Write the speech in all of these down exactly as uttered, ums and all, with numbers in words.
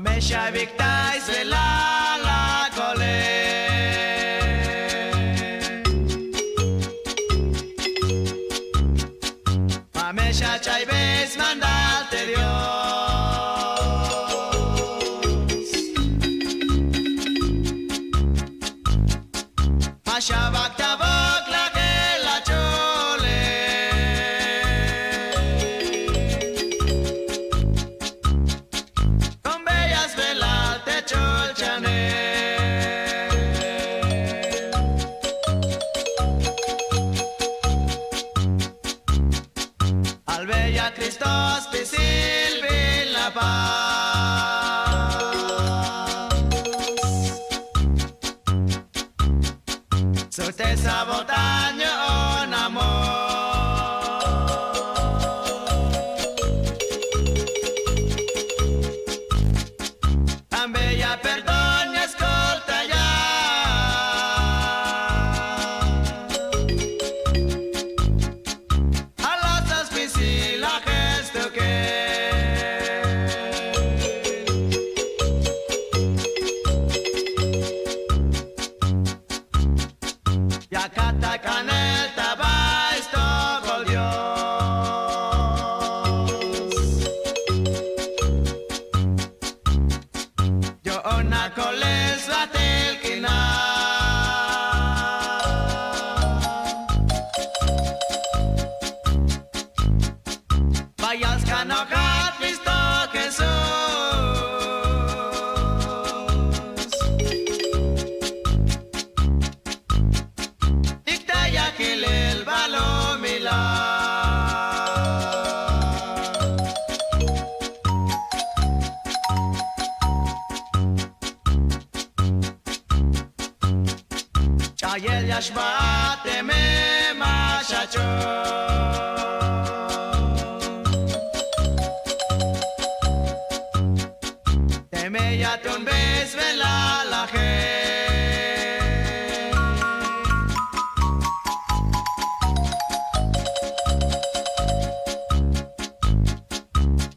Me xabiktay sbelal la kolel. Ma me xach'aybey smandal te Dios. Ma xabak ta bok la jel la chole. Kon beyal sbelal te cholchane. Albeya Cristo spisil bin la paz. Sute sabotaño on amor. Ambeya perdón ya escolta ya. Alasas spisil la jestuke. Ya kata kanel ta bay stojol Dios. Yo ona kolel sbatel k'inal. Bayal skanojat Cristo Jesús. Iktaya jilel balumilal. Ch'ayel ya xbaat teme ma xach'o. Teme ya tuunbey sbelal la je.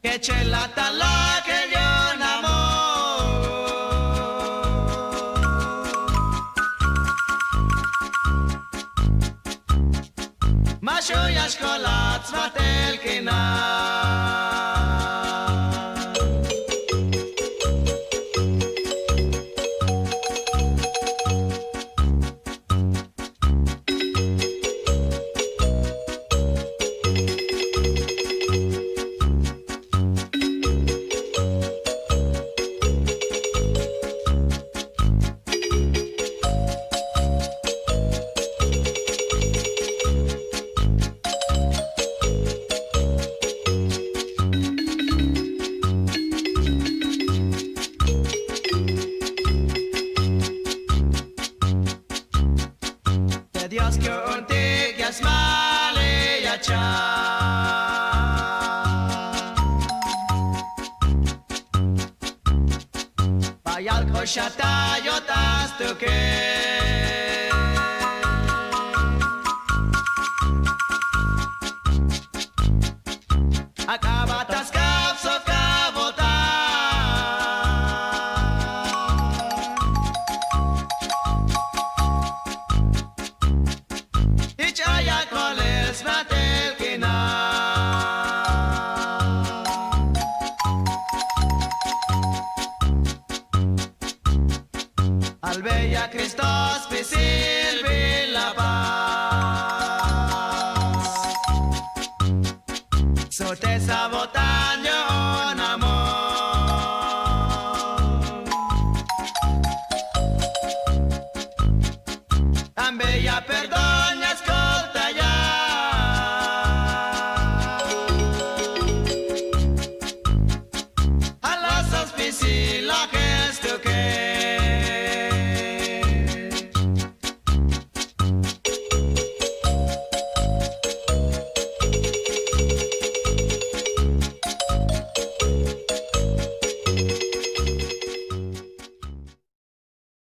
Kechel atalajel yu'un amor. Ma xju' ya xkolat sbatel k'inal. Te Dios ku'untik ya smaliy achaj. Bayal k'ox ya ta yo'tan stukel. Ak'a ba ta skab sok abotan. Jich ay ya kolel sbatel k'inal. Albeya Cristo spisil